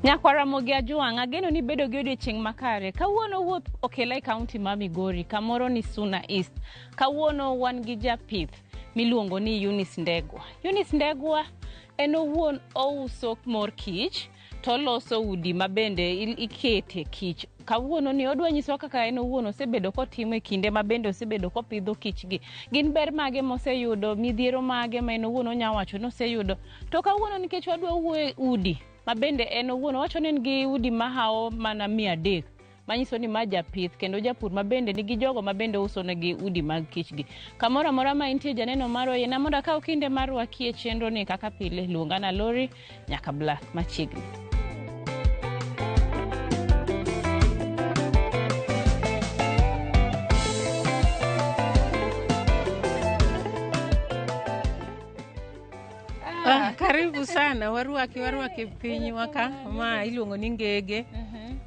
Nyakwar Ramogi Ajwang', ageno ni bedo gi odiechieng' makare. Kawuono wuoth okela e kaunti ma Migori, kamoro ni Suna East. Kawuono wan gi japith miluongo ni Eunice Ndegwa. Eunice Ndegwa en owuon ouso mor kich to oloso udi ma bende ikete kich. Kawuono ni odwa nyisowa kaka en owuon osebedo kotimo e kinde ma bende osebedo kopidho kich gi. Gin ber mage moseyudo, midhiero mage ma en owuon onya wacho ni oseyudo. To kawuono nikech wadwa wuoyo e udi ma bende en owuon owacho ni en gi udi mahawo mana 300 manyiso ni ma japith kendo japur ma bende nigi jogo ma bende uso negi udi mag kich gi. Kamoro amora ma intie janeno marwa yiena mondo akaw kinde mar rwaki e chenro ni kaka pile luonga na Lori nyaka Black machiegni. Ah, karibu sana warwaki warwaki pinywa ka ma iluongo ni Ngege.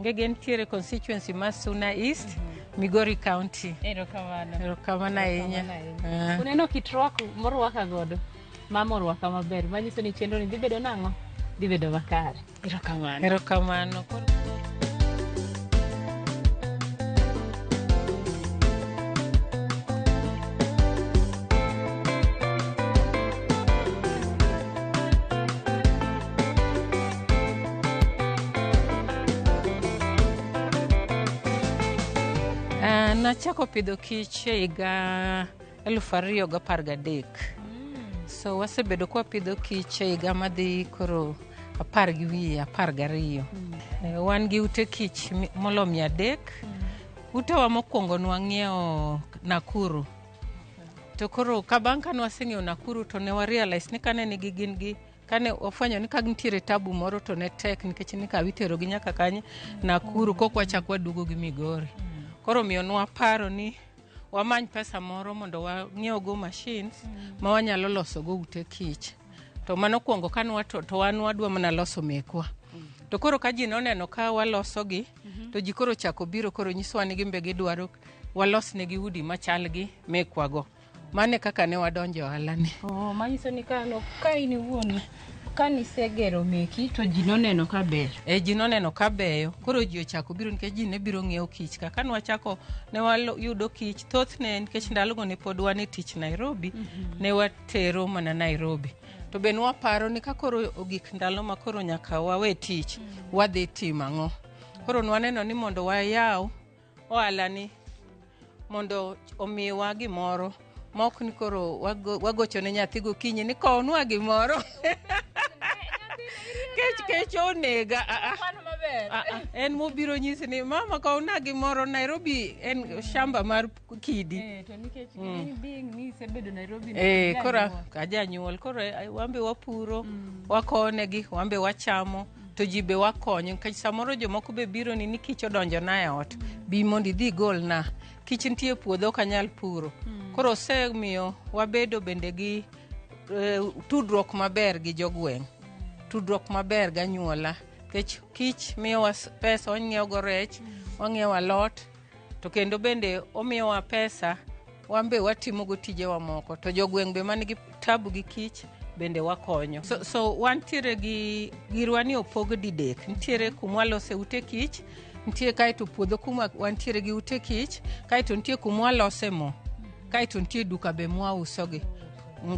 Ngege nitiere constituency ma Suna East, Migori County. Erokamano. Erokamano ahinya. Ah. Uneno kit rwak morwaka godo. Mama orwaka maber manyiso ni chenro ni dhi bedo nang'o? Dhi bedo makare. Erokamano. Erokamano. Ah, nachako pidho kich e higa 2013. So wasebedo kwapidho kich e higa madhi koro apar gi wiye 12. Wan gi ute kich molo 300. Utewa mokwongo nwang'iewo Nakuru. To koro ka bang' ka nwaseng'iewo Nakuru to ne wa realize ni kane nigi gin gi kane wafwenyo ni ka nitiere tabu moro to ne tek nikech ni kaw itero gi nyaka kanye Nakuru kok wachak waduogo gi Migori. Koro omiyo nwaparo ni wamany pesa moro mondo wang'iew go machines ma wanyalo loso go ute kich. To mano kwongo ka nwa to, to wan wadwa mana loso mekwa. To koro ka ji noneno ka waloso gi, to ji koro chako biro koro nyisowa ni gimbe gidwaro walos negi udi machal gi mekwa go. Mano e kaka ne wadonjo e ohala ni. Oh, manyiso ni ka no, ka in iwuon ka nisegero meki to ji noneno ka ber. E ji noneno ka beyo, koro ji ochako biro nikech ji ne biro ng'iewo kich ka. Ka nwachako ne wayudo kich, thothne nikech ndalogo ne pod wan e tich Nairobi, ne watero mana Nairobi. To be nwaparo ni ka koro ogik ndalo ma koro nyaka wawe tich, wadhi timo ang'o? Koro nwaneno ni mondo wayaw ohala ni mondo omiwa gimoro ma ok ni koro wagocho ne nyathi gokinyi ni kownwa gimoro. Kech kech onega. Ah, ah. Ah, ah. En mobiro nyisi ni mama kowna gimoro Nairobi en shamba mar kidi. Eh, to nikech being ni isebedo Nairobi. Eh, koro ajanyuol koro wambe wapuro wakonegi wambe wachamo to ji be wakonyo nikech samoro jomoko be biro ni ni kich odonjo na e ot bi mondo idhi igolna kich nitie e puodho ok anyal puro koro osemiyo wabedo bende gi tudruok maber gi jogweng' tudruok maber gi anyuola nikech kich miyowa pesa wang'iewo go rech wang'iewo alot to kendo bende omiyowa pesa wan be watimo go tijewa moko to jogweng' be man gi tabu gi kich bende wakonyo. So wantiere gi girwa ni opog didek nitiere kuma walose ute kich nitie kaeto puodho kuma wantiere gi ute kich kaeto nitie kuma walose mo kaeto nitie duka be mwausogi.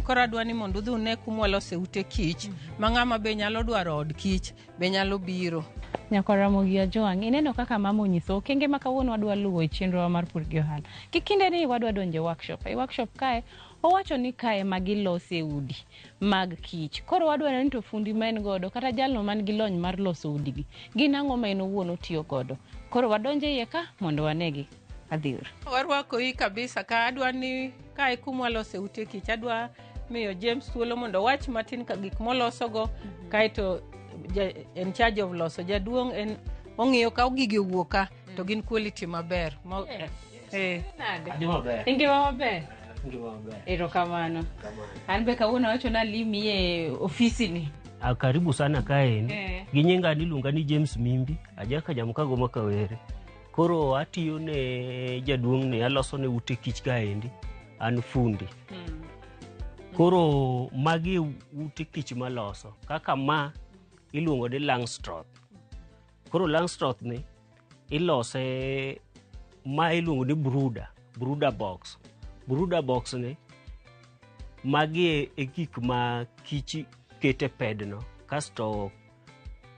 Koro adwa ni mondo udhi une kuma walose ute kich ma ng'ama be nyalo dwaro od kich be nyalo biro. Nyakwar Ramogi Ajwang', ineno kaka mama onyiso okenge ma kawuono wadwa luwo e chenrowa mar pur gi ohala. Gi kinde ni wadwa donjo e workshop. E workshop kae, owacho ni kae ma gilose udi mag kich. Koro wadwa ni to fundi ma en godo kata jalno man gi lony mar loso udigi, gin ang'o ma en owuon otiyo godo. Koro wadonjo e iye ka mondo wanegi. Adhior. Warwako i kabisa ka adwa ni kae kuma walose ute kich adwa miyo James thuolo mondo owach matin ka gik molosogo kaeto en charge of loso jaduong' en ong'iyo ka gigi owuok ka to gin quality maber. Nade? Adhi maber. Ingima maber? Ngima maber. Erokamano. Kamano. An be kawuono awacho nalimi e ofisini. Ah, karibu sana kaendi. Eh. Gi nyinga niluonga ni James Mimbi, ajaka Jamkago ma Kawere. Koro atiyo ne jaduong' ni aloso ne ute kich kaendi. An fundi. Koro magi ute kich maloso. Kaka ma iluongo ni Langstroth. Koro Langstroth ni ilose ma iluongo ni brooder, brooder box. Brooder box ni magi e gik ma kich kete pedno kasto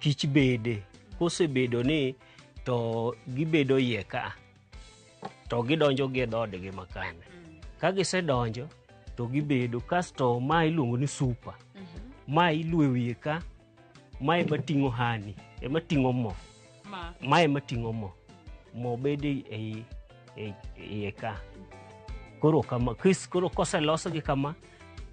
kich bede. Kosebedo ni to gibedo iye ka to gidonjo gi e dhoodgi makane. Ka gisedonjo to gibedo kasto ma iluongo ni super. Ma iluo e wiye ka, ma ema ting'o honey, ema ting'o mo. Ma ema ting'o mo. Mo bedo ei iye ka. Koro kama, koro koselosgi kama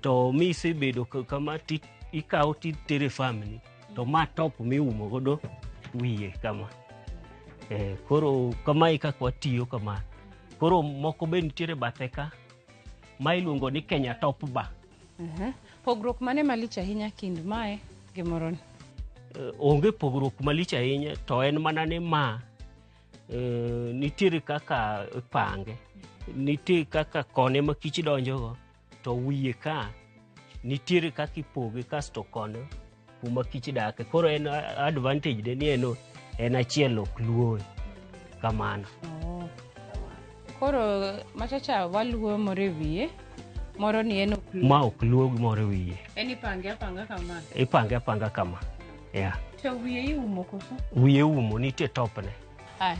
to misebedo kama ti ikawo titere family to ma top miumo godo wiye kama. Koro kama e kaka watiyo kama. Koro moko be nitiere bathe ka ma iluongo ni Kenya Top Bar. Pogruok mane malich ahinya kind mae gi moroni? Onge pogruok malich ahinya to en mana ni ma nitiere kaka ipange, nitie kaka kone ma kich donjogo to wiye ka nitiere kaka ipoge kasto kone kuma kich dake. Koro en advantage de ni en achiel ok luowe kamano. Oh. Koro machacha waluo moro e wiye, moro ni en ok luo. Ma ok luo gimoro e wiye. En ipange apanga kama. Ipange apanga kama. Yeah. To wiye iumo koso? Wiye umo, nitie topne.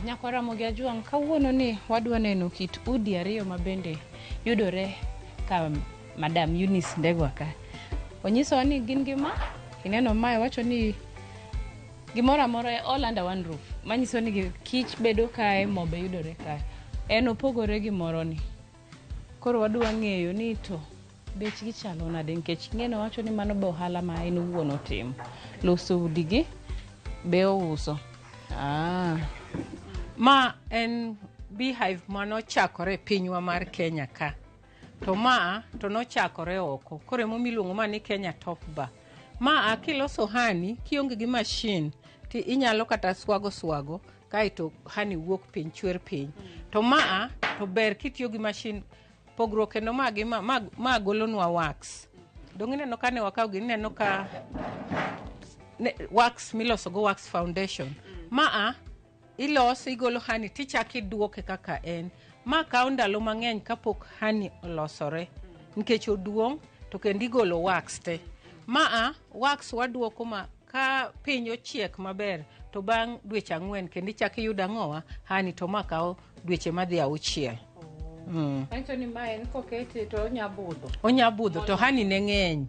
Nyakwa Ramogi Ajwang', kawuono ni wadwa neno kit udi ariyo ma bende yudore ka Madam Eunice Ndegwa ka. Onyisowa ni gin gi ma, ineno mae wacho ni gimoro amora all under one roof. Manyiso ni kich bedo kae, mo be yudore kae. En opogore gi moro ni. Koro wadwa ng'eyo ni to bechgi chalo nade nikech ing'eno wacho ni mano be ohala ma en owuon otimo. Loso udigi be ouso. Ma en beehive manochakore e pinywa mar Kenya ka. To ma to nochakore oko. Koro emomiyo iluongo ma ni Kenya Top Bar. Ma kiloso honey kionge gi machine ti inyalo kata swago swago kaeto honey wuok piny chwer piny. To ma to ber kitiyo gi machine. Pogruok kendo ma gi ma golonwa wax. Dong' ineno ka ne wakawo gini, ineno ka wax miloso go wax foundation. Ma iloso igolo honey tichako iduoke kaka en. Ma kawo ndalo mang'eny kapok honey olosore nikech oduong' to kendo igolo wax te. Ma wax waduoko ma ka piny ochiek maber to bang' dweche 4 kendo ichako iyudo ang'owa honey to ma kawo dweche madhi 6. Manyiso ni ma en kokete to onya budho. Onya budho to honey ne ng'eny.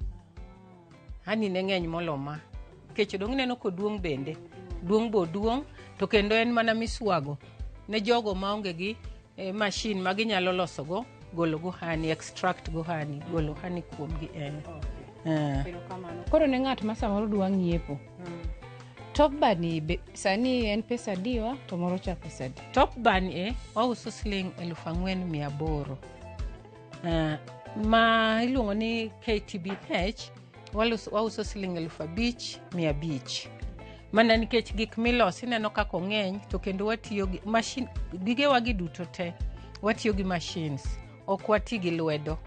Honey ne ng'eny molo ma. Nikech dong' ineno koduong' bende. Duong' bo duong' to kendo en mana miswago ne jogo maonge gi machine ma ginyalo loso go, golo go honey, extract go honey, golo honey kuomgi. Koro ne ng'at ma samoro dwa ng'iepo. Top bar ni sani en pesa adiwa to moro cha pesa adi? Top bar ni wauso siling 4,800. Ma iluongo ni KTBH wauso siling 5,500. Mana nikech gik miloso ineno kaka ong'eny to kendo watiyo gi machine, gigewa gi duto te watiyo gi machines, ok wati gi lwedo,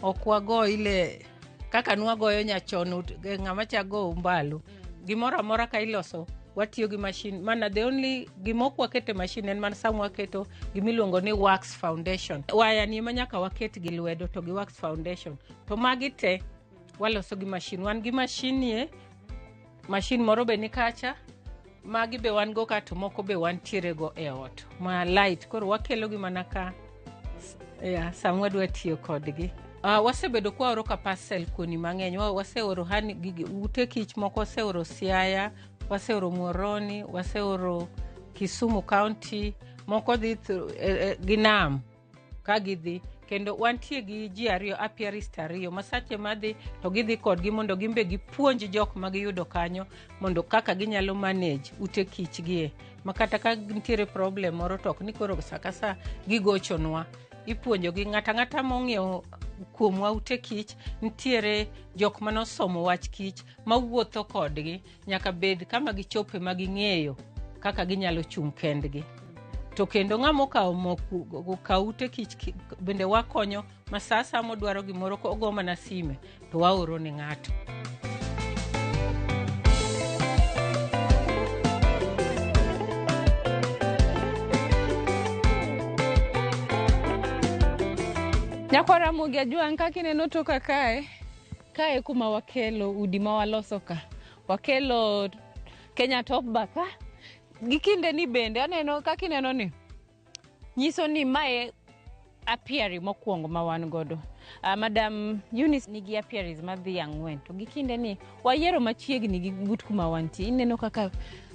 ok wago ile kaka nwagoyo nyachon ng'ama cha go mbalo. Gimoro amora ka iloso watiyo gi machine. Mana the only gima ok waketo e machine en mana sama waketo gimiluongo ni wax foundation. Waya ni ema nyaka waket gi lwedo to gi wax foundation. To magi te waloso gi machine. Wan gi machine ye, machine moro be ni kacha, magi be wan go ka to moko be wantiere go e ot ma light. Koro wakelo gi mana ka sama wadwa tiyo kodgi. Wasebedo kwaoro ka parcel kuoni mang'eny. Waseoro honey, gigi, ute kich moko waseoro Siaya, waseoro Muhoroni, waseoro Kisumu County, moko dhi gi nam ka gidhi. Kendo wantie gi ji ariyo, apiarist ariyo, ma sache madhi to gidhi kodgi mondo gimbe gipuonj jok ma giyudo kanyo mondo kaka ginyalo manage ute kich gie. Ma kata ka nitiere problem moro to ok ni koro sa ka sa gigochonwa. Ipuonjogi ng'ata ang'ata mong'iewo kuomwa ute kich, nitiere jok manosomo wach kich mawuotho kodgi nyaka bed kama gichope ma ging'eyo kaka ginyalo chung' kendgi. To kendo ng'ama okawo okawo ute kich bende wakonyo ma sa asaya modwaro gimoro ogo mana sime to waoro ne ng'ato. Nyakwa Ramogi Ajwang' kaka ineno toka kae, kae kuma wakelo udi ma waloso ka. Wakelo Kenya Top Bar ka. Gi kinde ni bende aneno kaka ineno ni nyiso ni mae apiary mokwongo ma wan godo. Madam Eunice nigi apiaries madhi 4 to gi kinde ni wayiero machiegni gi but kuma wantie. Ineno kaka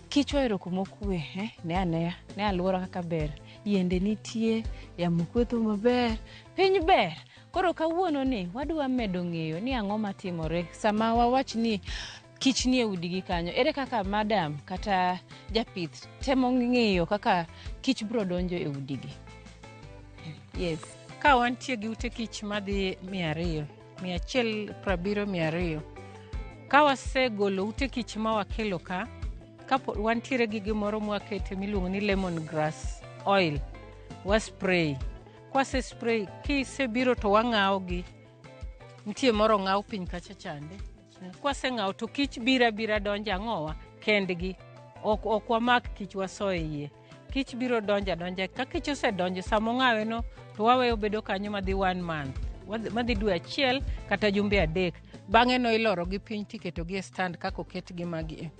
kich ohero kuma okwe, Ne anea, ne alwora kaka ber. Yiende nitie, yamo kwetho maber, piny ber. Koro kawuono ni wadwa medo ng'eyo ni ang'o matimore sama wawach ni kich nie udigi kanyo. Ere kaka madam kata japith temo ng'iyo kaka kich biro donjo e udigi? Yes. Ka wantie gi ute kich madhi 200, 170, 200. Ka wasegolo ute kich ma wakelo ka, kapo wantiere gi gimoro mwakete miluongo ni lemon grass oil, wa spray. Kwase spray, kisebiro to wang'awo gi. Nitie moro ong'aw piny kacha chande. Kwaseng'awo to kich biro abira donjo ang'owa kendgi. Ok wamak kich waso e iye. Kich biro donjo adonja. Ka kich osedonjo, sama ong'awe no, to waweyo bedo kanyo madhi 1 month. Madhi dwe 1 kata jumbe 3. Bang'e no iloro gi piny tiketo gi e stand kaka oketgi magi e.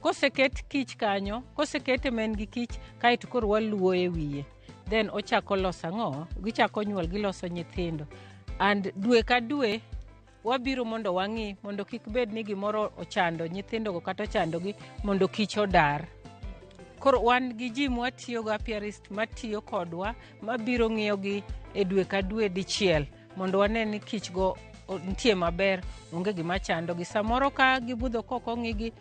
Koseket kich kanyo, kosekete ma en gi kich, kaeto koro waluo e wiye. Then ochako loso ang'o? Gichako nyuol, giloso nyithindo. And dwe ka dwe, wabiro mondo wang'i, mondo kik bed ni gimoro ochando nyithindogo kata ochandogi, mondo kich odar. Koro wan gi ji mwatiyogo, apiarist matiyo kodwa, mabiro ng'iyogi e dwe ka dwe dichiel, mondo wane ni kich go nitie maber, onge gima chandogi. Samoro ka gibudho kok ong'igi,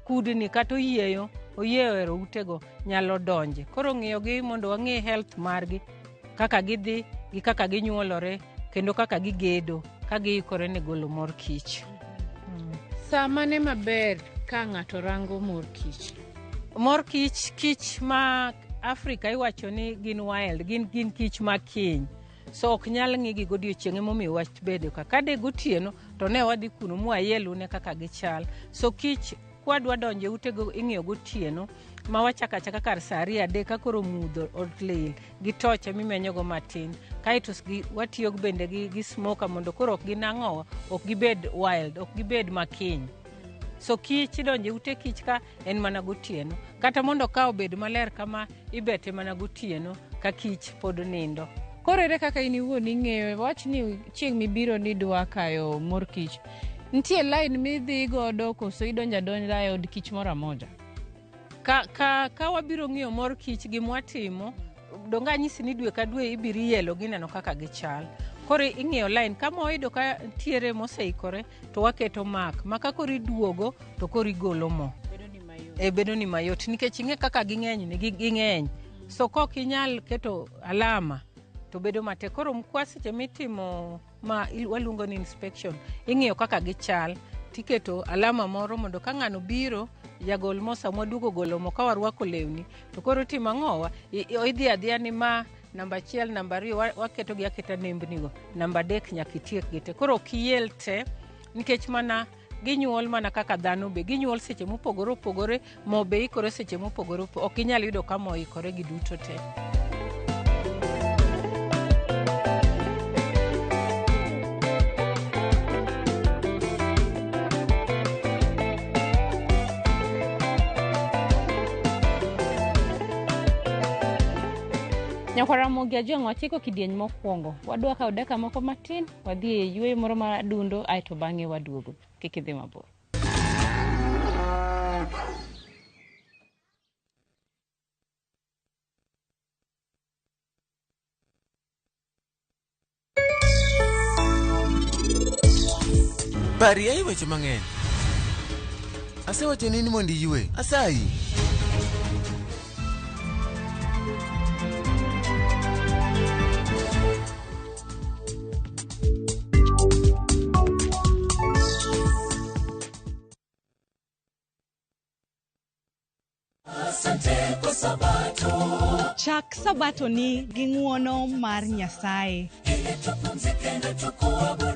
kudni kata oyieyo, oyieyo ohero utego nyalo donje. Koro ng'iyogi mondo wang'i health margi, kaka gidhi, gi kaka ginyuolore, kendo kaka gigedo, ka giikore ne golo mor kich. Sa mane maber ka ng'ato rango mor kich? Mor kich, kich ma Afrika iwacho ni gin wild, gin kich makiny. So ok nyal ng'igi godiochieng' emomiyo wach bedo ka. Ka de gotieno to ne wadhi kuno mwayelune kaka gichal. So kich kwadwa donjo e utego ing'iyo gotieno ma wachako achaka kar saa 2 3 ka koro mudho olil gi toche mimenyogo matin. Kaeto watiyo bende gi smoker mondo koro ok ginang'owa, ok gibed wild, ok gibed makiny. So kich idonjo e ute kich ka en mana gotieno. Kata mondo ka obed maler kama ibete mana gotieno ka kich pod nindo. Koro ere kaka in iwuon ing'eyo, wach ni chieng' mibiro ni idwa kayo mor kich, nitie line midhi godo koso idonjo adonja e od kich moro amoja? Ka wabiro ng'iyo mor kich gimwatimo, donge anyisi ni dwe ka dwe ibiro ielo gineno kaka gichal. Koro ing'iyo line, kama wayudo ka nitiere moseikore to waketo mark, ma ka koro iduogo to koro igolo mo. Bedo ni mayot nikech ing'e kaka ging'eny ni ging'eny. So kok inyal keto alama to bedo matek. Koro mkwa seche mitimo ma waluongo ni inspection, ing'iyo kaka gichal, tiketo alama moro mondo ka ng'ano biro jagol mo sama waduogo golo mo ka warwako lewni to koro itimo ang'owa? Idhi adhiya ni ma namba 1, namba 2, waketo gi aketa nembnigo, namba 3 nyaka itiek gi te. Koro ok iel te nikech mana ginyuol mana kaka dhano be ginyuol seche mopogore opogore, mo be ikore seche mopogore opogore, ok inyal yudo ka mo ikore gi duto te. Nyakwa Ramogi Ajwang' watieko kidieny mokwongo. Wadwa kawo dakika moko matin, wadhi e yueyo moro mar adundo, aeto bang'e waduogo. Kik idhi mabor. Parie weche mang'eny. Asewachoni ni mondo iywe. Asayi. Chak sabato ni gi ng'uono mar Nyasaye.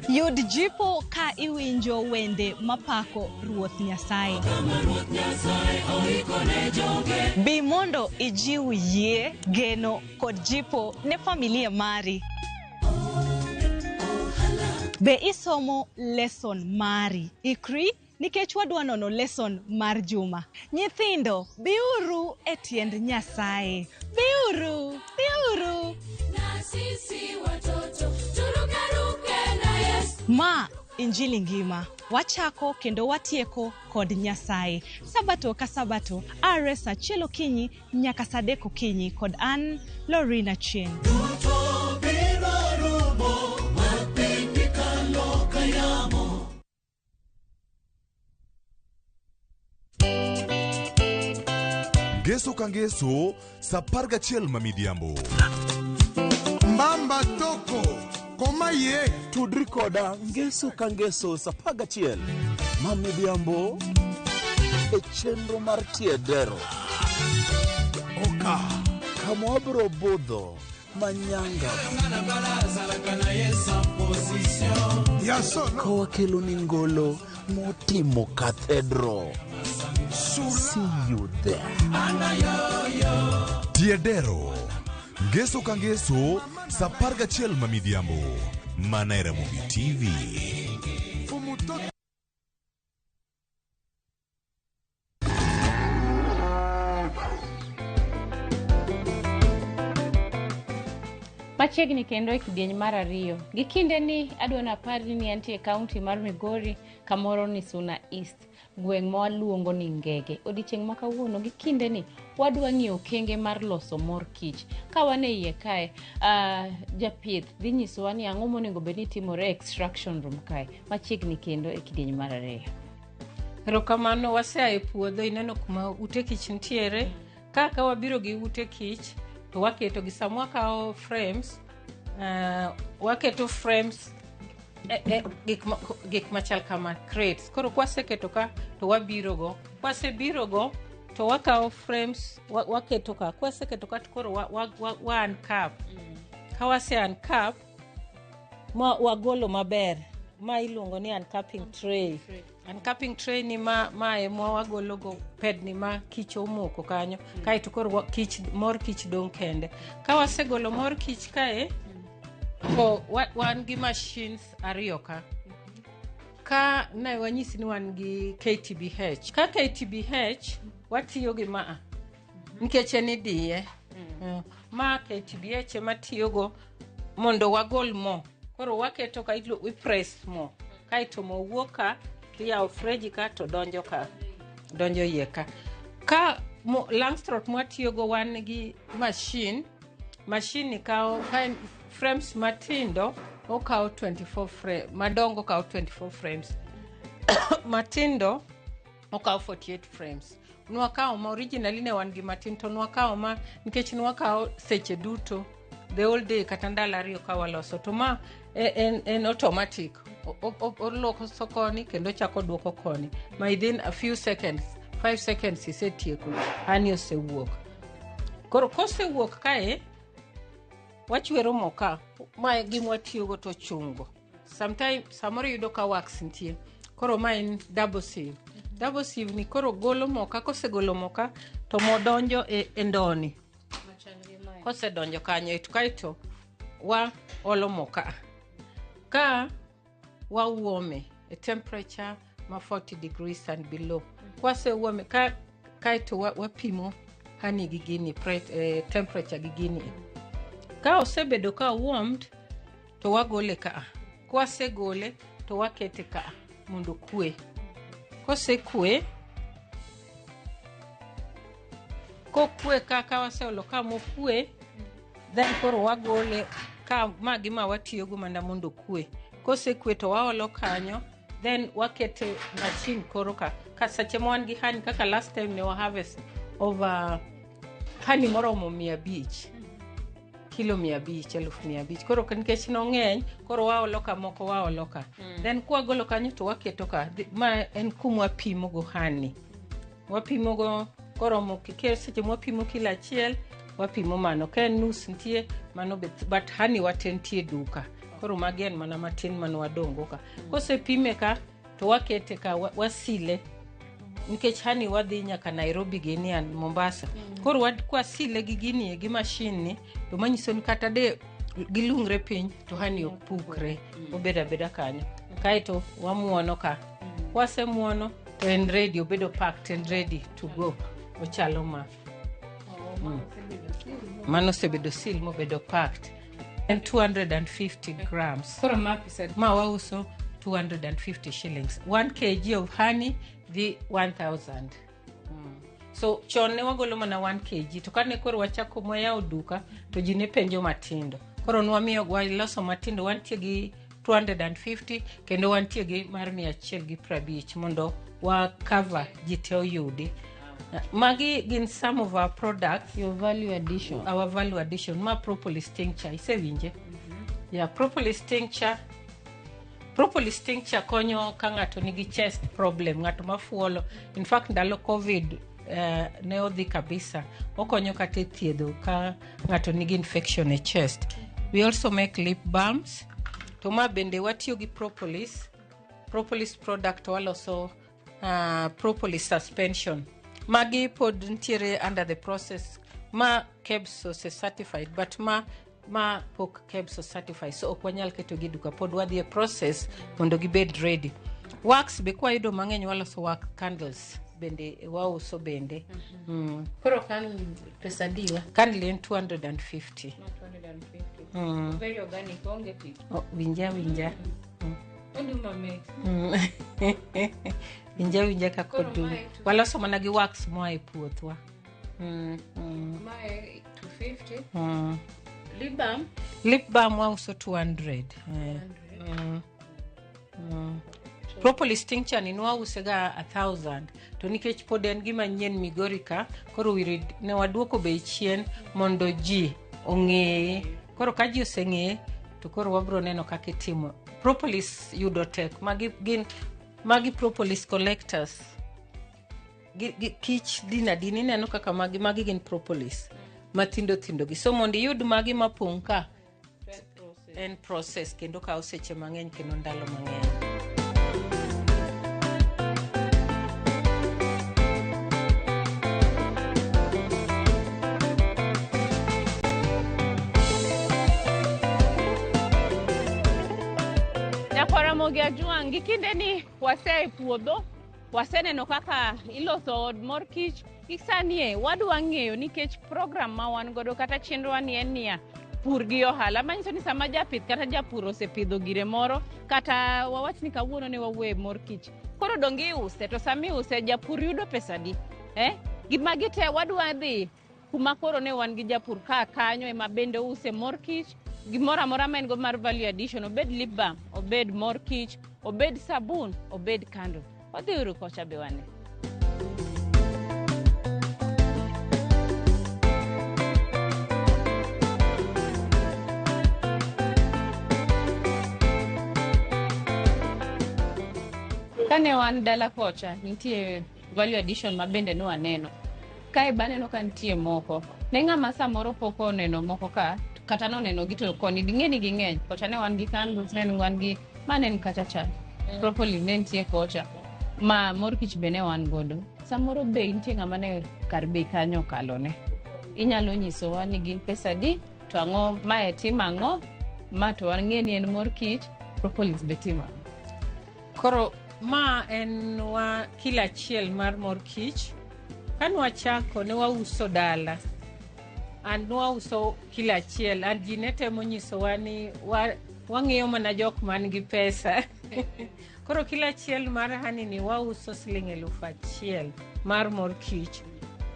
Yud jipo ka iwinjo wende mapako Ruoth Nyasaye. Bi mondo ijiw yie, geno kod jipo ne familia mari. Be isomo lesson mari? Ikri nikech wadwa nono lesson mar juma. Nyithindo, biuru e tiend Nyasaye. Biuru, biuru. Na sisi watoto turukaruke na Yesu. Ma Injili ngima. Wachako kendo watieko kod Nyasaye. Sabato ka sabato, are saa achiel okinyi nyaka saa adek okinyi kod an Lorina Chieng. Ngeso ka ngeso sa 11 ma midhiambo. Mbamba toko koma ye. Tudri koda ngeso ka ngeso sa 11 ma midhiambo e chenro mar Tiedero. Oka. Kama wabiro budho manyanga. Ya solo. Ka wakelo ni ngolo motimo cathedral. See you there. Tiedero. Ngeso ka ngeso sa 11 ma midhiambo. Mana e Ramogi TV. Fumutoto. Machiegni kendo e kidieny mar ariyo. Gi kinde ni adwa naparni ni antie e kaunti mar Migori kamoro ni Suna East, gweng' ma waluongo ni Ngege. Odiechieng' ma kawuono gi kinde ni wadwa ng'iyo okenge mar loso mor kich. Ka wan e iye kae, japith dhi nyisowa ni ang'o monego bed ni timore e extraction room kae. Machiegni kendo e kidieny mar ariyo. Erokamano, wasea e puodho ineno kuma ute kich nitiere. Ka wabiro gi ute kich to waketo gi sama wakawo frames, waketo frames gik machal kama crates. Koro kwaseketo ka to wabiro go. Kwasebiro go to wakawo frames waketo ka. Kwaseketo ka to koro wa uncap. Ka wase uncap ma wagolo maber. Ma iluongo ni uncapping tray. Uncapping tray ni ma ema wagolo go pedni ma kich omoko kanyo. Kaeto koro kich, mor kich dong' kende. Ka wasegolo mor kich kae, to wan gi machines ariyo ka. Ka ne wanyisi ni wan gi KTBH. Ka KTBH watiyo gi maa nikech en idiye. Ma KTBH ema tiyogo mondo wagol mo. Koro waketo ka ipress mo. Kaeto mo wuok ka, tiyawo freji ka to donjo ka. Donjo iye ka. Ka Langstroth mwatiyogo wan gi machine. Machine ni kawo ka en frames matindo okawo 24 frame, madongo okawo 24 frames. Matindo okawo 48 frames. Nwakawo ma originally ne wan gi matin to nwakawo ma nikech nwakawo seche duto the whole day kata ndalo ariyo ka waloso to ma en automatic. Oloso koni kendo chako duoko koni ma within a few seconds, 5 seconds isetieko, honey osewuok. Koro kosewuok kae wachwero mo ka ma e gima watiyogo to chungo. Sometime samoro iyudo ka wax nitie. Koro ma en double sieve. Double sieve ni koro golo mo ka, kosegolo mo ka to mo donjo e ndoni. Kosedonjo kanyo kaeto wa olo mo ka. Ka wawuome e temperature ma 40 degrees and below. Kwasewuome ka kaeto wapimo honey gi gini temperature gi gini. Ka osebedo ka warmed to wagole ka. Kwasegole to wakete ka mondo kwe. Kosekwe, kokwe ka waseolo ka mokwe, then koro wagole ka ma gima watiyogo mana mondo kwe. Kosekwe to waolo kanyo, then wakete machine koro ka. Ka seche ma wan gi honey kaka last time ne wa harvest over honey moromo 500. Kilo 500, 500,000. Koro nikech nong'eny, koro waolo ka moko waolo ka. Then kwagolo kanyo to waketo ka. Ma en kuma wapimo go honey. Wapimo go koromo seche mwapimo kilo achiel, wapimo mano. Ka en nus nitie, mano be, but honey wate nitie duka. Koro magi en mana matin mane wadong' ka. Kosepime ka, to wakete ka, wasile. Nikech honey wadhi nyaka Nairobi gini and Mombasa. Koro kwasile gi gini gi machine ni, to manyiso ni kata de Gilungre piny to honey ok pukre. Obedo abeda kanyo. Kaeto wamuono ka. Kwasemuono to en ready, obedo packed and ready to go. Ochalo ma. Mano osebedo seal mobedo packed. En 250 grams. Koro ma pesa Ma wauso 250 shillings. 1 kg of honey dhi 1000. So chon ne wagolo mana 1 kg to kane koro wachako mwayawo duka to ji ne penjo matindo. Koro nwamiyo waloso matindo, wantie gi 250 kendo wantie gi mar 150 mondo wa cover ji te oyudi. Magi gin some of our products. Your value addition. Our value addition. Ma propolis tincture, isewinje? Yeah, propolis tincture. Propolis tincture konyo ka ng'ato nigi chest problem, ng'ato mafuolo. In fact, ndalo COVID ne odhi kabisa. Okonyo kata e thiedho ka ng'ato nigi infection e chest. We also make lip balms. To ma bende watiyo gi propolis. Propolis product waloso propolis suspension. Magi pod nitiere under the process. Ma KEBS ose certified, but ma pok KEBS certified, so ok wanyal keto gi e duka, pod wadhi e process mondo gibed ready. Wax be kwayudo mang'eny waloso wax candles bende wauso bende. Koro kan pesa diwa? Candle en 250. 250. Very organic, onge tich. Oh, winja winja. Odum mamit. Winja winja kaka Koro odum. mae Waloso mana gi wax moa e puothwa. Mae 250. Lip balm. Lip balm wauso 200. Propolis tincture ni nwause ga 1000 to nikech pod en gima nyien Migori ka, koro ne waduoko bei chien mondo ji ong'eye. Koro ka ji oseng'eye to koro wabro neno kaka itimo. Propolis yudo tek. Magi gin magi propolis collectors. Gi kich din adin ineno kaka magi gin propolis matindo tindo gi. So mondo iyud magi mapong' ka en process kendo kawo seche mang'eny kendo ndalo mang'eny. Nyakwar Ramogi Ajwang', gi kinde ni wasea e puodho, waseneno kaka iloso od mor kich. Gi sani e wadwa ng'eyo nikech program ma wan godo kata chenrowa ni en niya, pur gi ohala. Manyiso ni sama japith kata japur osepidho gire moro, kata wawach ni kawuono ne wawuoye mor kich. Koro donge iuse, to sama iuse japur yudo pesa di? Gi magi te wadwa dhi kuma koro ne wan gi japur ka kanyo ema bende ouse mor kich, gimoro amora ma en go mar value addition, obed lip balm, obed mor kich, obed sabun, obed candle. Wadhi uru kocha be wane. Kane wan dala kocha, nitie value addition ma bende ne waneno. Kae baneno ka nitie moko. Ne ng'ama samoro pok oneno moko ka, kata noneno gi to koni ging'e ni ging'eny. Kocha ne wan gi candles, ne wan gi mane en kacha cha. Propolis ne nitie kocha. Ma mor kich be ne wan godo. Samoro bei nitie ng'ama ne kar bei kanyo okalone. Inyalo nyisowa ni gin pesa di, to ang'o mae timo ang'o, ma to wang'e ni en mor kich, propolis be timo ang'o. Koro ma en wa kilo achiel mar mor kich. Kane wachako ne wauso dala. And nwauso kilo achiel. And ji ne temo nyisowa ni wang'iyo mana jok man gi pesa. Koro kilo achiel mar honey ni wauso siling 1000 mar mor kich.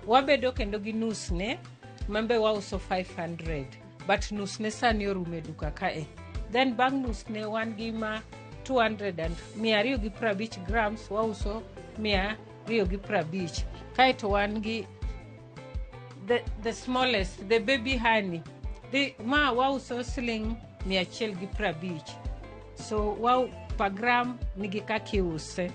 Wabedo kendo gi nus ne, mambe wauso 500. But nus ne sani orumo e duka kae. Then bang' nus ne wan gi ma 200 and 250 grams wauso 250. Kaeto wan gi the smallest, the baby honey. Ma wauso siling 150. So wa per gram nigi kaka iuse.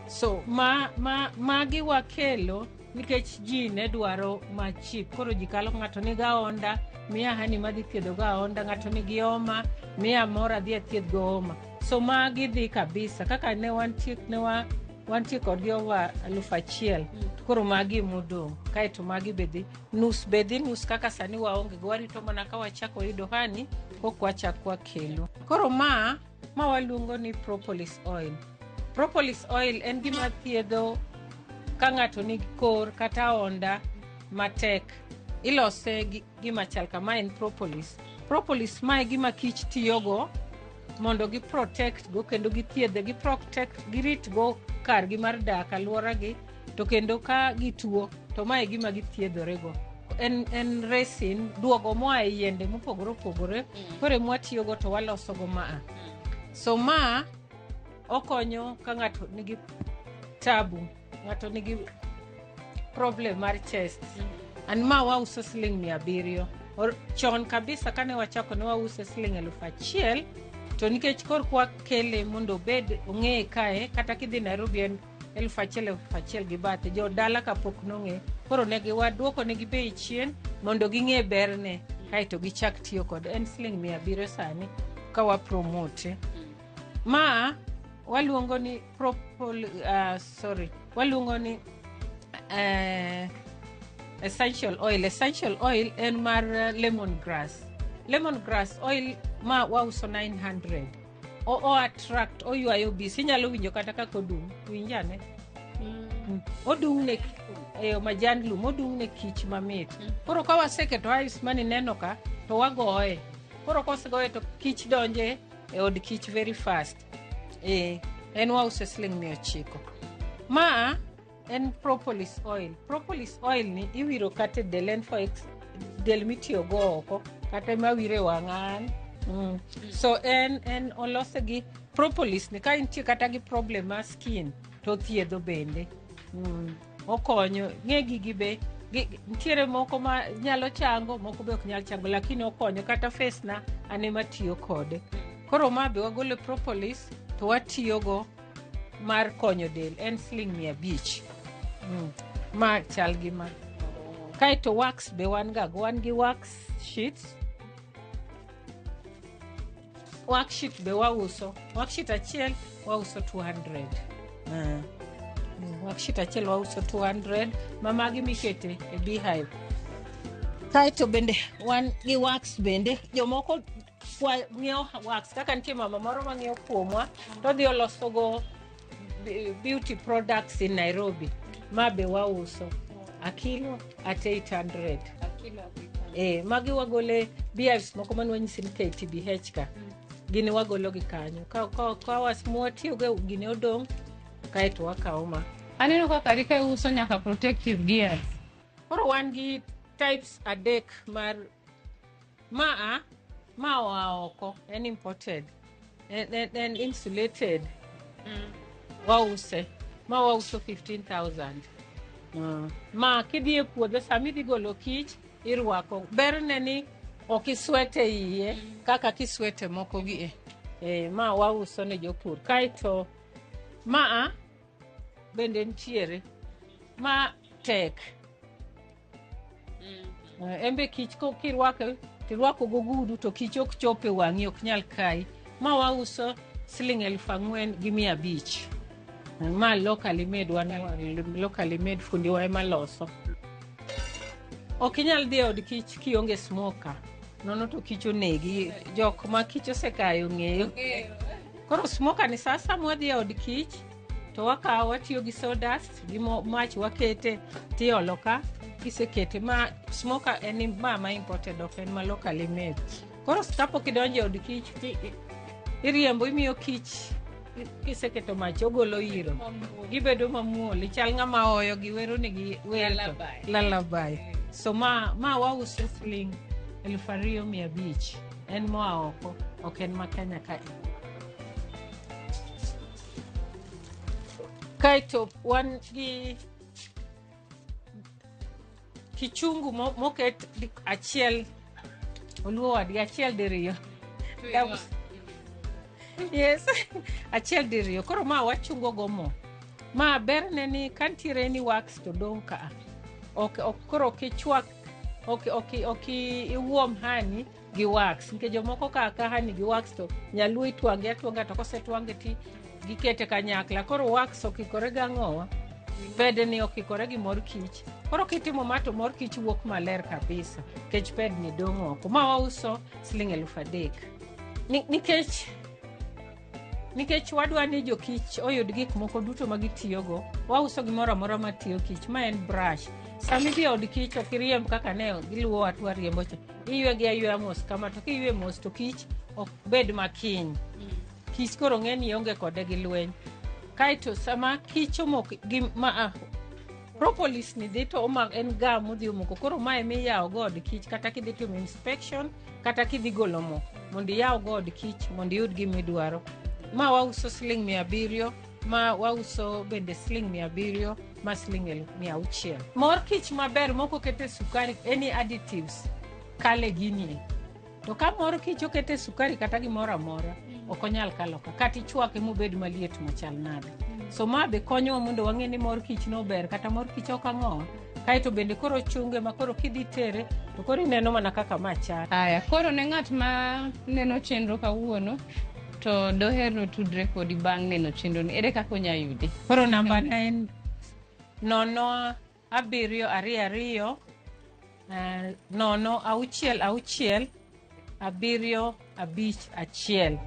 So magi wakelo nikech ji ne dwaro ma cheap. Koro ji kalo ng'ato nigi aonda, miya honey madhi thiedho go aonda, ng'ato nigi homa, miya moro adhi athiedh go homa. So magi dhi kabisa. Kaka ne wantie, ne wa Wantie kodgi over 1000. To koro magi modong'. Kaeto magi be dhi nus, be dhi nus kaka sani waonge go, warito mana ka wachako wayudo honey kok wachak wakelo. Koro ma waluongo ni propolis oil. Propolis oil en gima thiedho ka ng'ato nigi kor kata onda matek. Ilose gi gima chal kama, en propolis. Propolis mae gima kich tiyogo mondo gi protect go kendo githiedhe, gi protect, girit go kargi mar dak, alworagi, to kendo ka gituo to mae gima githiedhorego. En resin duogo moa e yiende mopogore opogore. Koro emwatiyogo to walosogo maa. So ma okonyo ka ng'ato nigi tabu, ng'ato nigi problem mar chest. An ma wauso siling 700. Chon kabisa kane wachako ne wause siling 1000, to nikech kor kwakele mondo obed ong'eye kae, kata kidhi Nairobi en 1000, 1000 gi bathe. Jo dala kapok nong'e, koro ne giwaduoko negi bei chien mondo ging'e berne, kaeto gichak tiyo kode. En siling 700 sani ka wa promote. Ma waluongo ni propol, sorry, waluongo ni essential oil. Essential oil en mar lemon grass. Lemon grass oil ma wauso 900. O attract, oywayo bees. Inyalo winjo kata kaka odum. Winjane. Odung' ne e majan lum, odung' ne kich mamit. Koro ka waseketo hives manineno ka, to wagoye. Koro kosegoye to kich donje e od kich very fast. En wause siling 900. Ma en propolis oil. Propolis oil ni iwiro kata e del, en for del mitiyogo oko kata mawire wang'a an. So en olose gi propolis ni ka intie kata gi problem mar skin to thiedho bende. Okonyo ng'e gigi be nitiere moko ma nyalo chango, moko be ok nyal chango, lakini okonyo kata face na an ema tiyo kode. Koro ma be wagolo propolis to watiyogo mar konyo del, en siling 500. Ma chal gi ma. Kaeto wax be wan ga go, wan gi wax sheets. Wax sheet be wauso. Wax sheet achiel wauso 200. Wax sheet achiel wauso 200, ma magi mikete e beehive. Kaeto bende wan gi wax bende, jomoko ng'iewo wax, kaka nitie mama moro mang'iewo kuomwa to odhi olosogo beauty products in Nairobi, ma be wauso a kilo at 800. Magi wagole beehives moko mane wanyisi ni KTBH ka. Gini wagolo gi kanyo. Ka mwatiyogo gini odong', kaeto wakawo ma. Aneno ka kari ka iuso nyaka protective gears. Koro wan gi types adek mar ma oa oko, en imported, en insulated. Wause ma wauso 15,000. Ma kidhi e puodho sama idhi golo kich irwako, berne ni ok iswete iye kaka kiswete moko gi e. Ma wauso ne jopur. Kaeto ma bende nitiere ma tek. En be kich kirwake tirwako gogudu to kich ok chop e wang'i, ok nyal kai. Ma wauso siling 4,500. Ma locally made, wan locally made, fundi wa ema loso. Ok inyal dhi e od kich kionge smoker, nono to kich onegi. Jok ma kich osekayo ng'eyo. Koro smoker ni sa asaya mwadhi e od kich to wakawo, watiyo gi sawdust gi mach wakete tiolo ka kisekete. Ma smoker en ma imported, ok en ma locally made. Koro kapok idonjo e od kich ti iriembo, imiyo kich, kiseketo mach ogolo iro, gibedo mamuol, ichal ng'ama oyo gi wero negi wer to lullaby. So ma wauso siling 2,500. En moa oko, ok en ma Kenya kae. Kaeto wan gi kichungu moket achiel oluo wadgi achiel diriyo. Yes, achiel diriyo. Koro ma wachungo go mo. Ma berne ni ka nitiere ni wax to dong' ka. Ok koro ok ichwak, ok iwuom honey gi wax. Nikech jomoko ka honey gi wax to nyaluo itwange atwanga, to kosetwange ti Gikete kanyakla. Koro wax okikore gi ang'owa? Pedni okikore gi mor kich. Koro kitimo ma to mor kich wuok maler kabisa nikech pedni dong' oko. Ma wauso siling 3000. Nikech nikech wadwa ni jokich oyud gik moko duto ma gitiyogo, wauso gimoro amora matiyo kich. Ma en brush. Sama idhi e od kich ok iriemb kaka ne giluwowa to wariembo cha. Iywe gi ayweya mos kama to kiywe mos to kich ok bed makiny. Kich koro ng'e ni ionge kode gi lweny. Kaeto sama kich omok gi ma propolis ni dhi to oma en gam modhi omoko. Koro mae miyawo go od kich kata kidhi timo inspection kata kidhi golo mo mondo iyaw go od kich mondo iyud gima idwaro. Ma wauso siling 700, ma wauso bende siling 700, ma siling 600. Mor kich maber mok okete sukari, any additives kale ginie. To ka mor kich okete sukari kata gimoro amora, ok onyal kalo ka. Kata ichwake mobed maliet machal nade. So ma be konyowa mondo wang'e ni mor kich no ber kata mor kich ok ang'owa. Kaeto bende koro chunge ma koro kidhi tere to koro ineno mana kaka ma chal. Aya, koro ne ng'at ma neno chenro kawuono to doher notudre kodi bang' neno chenro ni, ere kaka onya yudi? Koro namba na en 0722 066 751.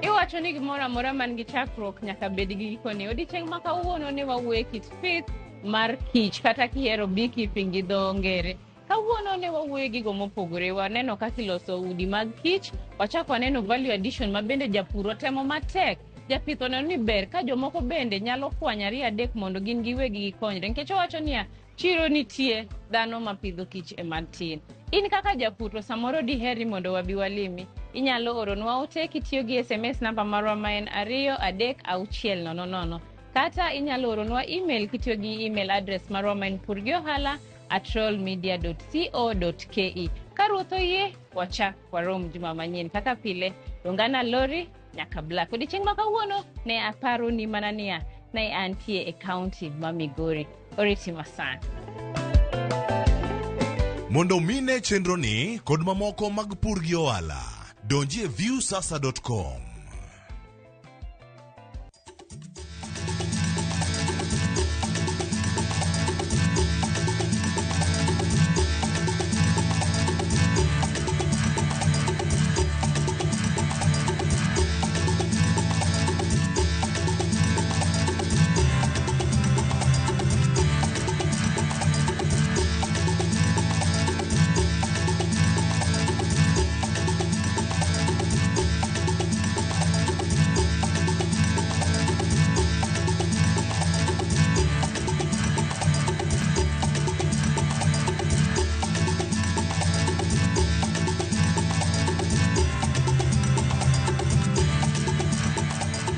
Iwacho ni gimoro amora man gi chakruok nyaka bed gi gikone. Odiechieng' ma kawuono ne wawuoye kit pith mar kich kata kihero beekeeping gi dho ngere. Kawuono ne wawuoyo gigo mopogore, waneno kaka iloso udi mag kich, wachako waneno value addition ma bende japur otemo matek. Japith oneno ni ber ka jomoko bende nyalo kwanyo ariyo adek mondo gin giwegi gikonyre. Nikech owacho niya, chiro nitie, dhano mapidho kich ema tin. In kaka japur to samoro diher ni mondo wabi walimi. Inyalo oronwa ote kitiyo gi SMS namba marwa ma en 23600. Kata inyalo oronwa email kitiyo gi email address marwa ma en purgiohala@rollmedia.co.ke. Ka ruoth oyie, wachak warom juma manyien kaka pile. Dongana lori nyaka Black. Odiechieng' ma kawuono ne aparo ni mana niya, ne antie e kaunti ma Migori. Oriti masani. Mondo mine chenro ni kod mamoko mag pur gi ohala, donji e viewsasa.com.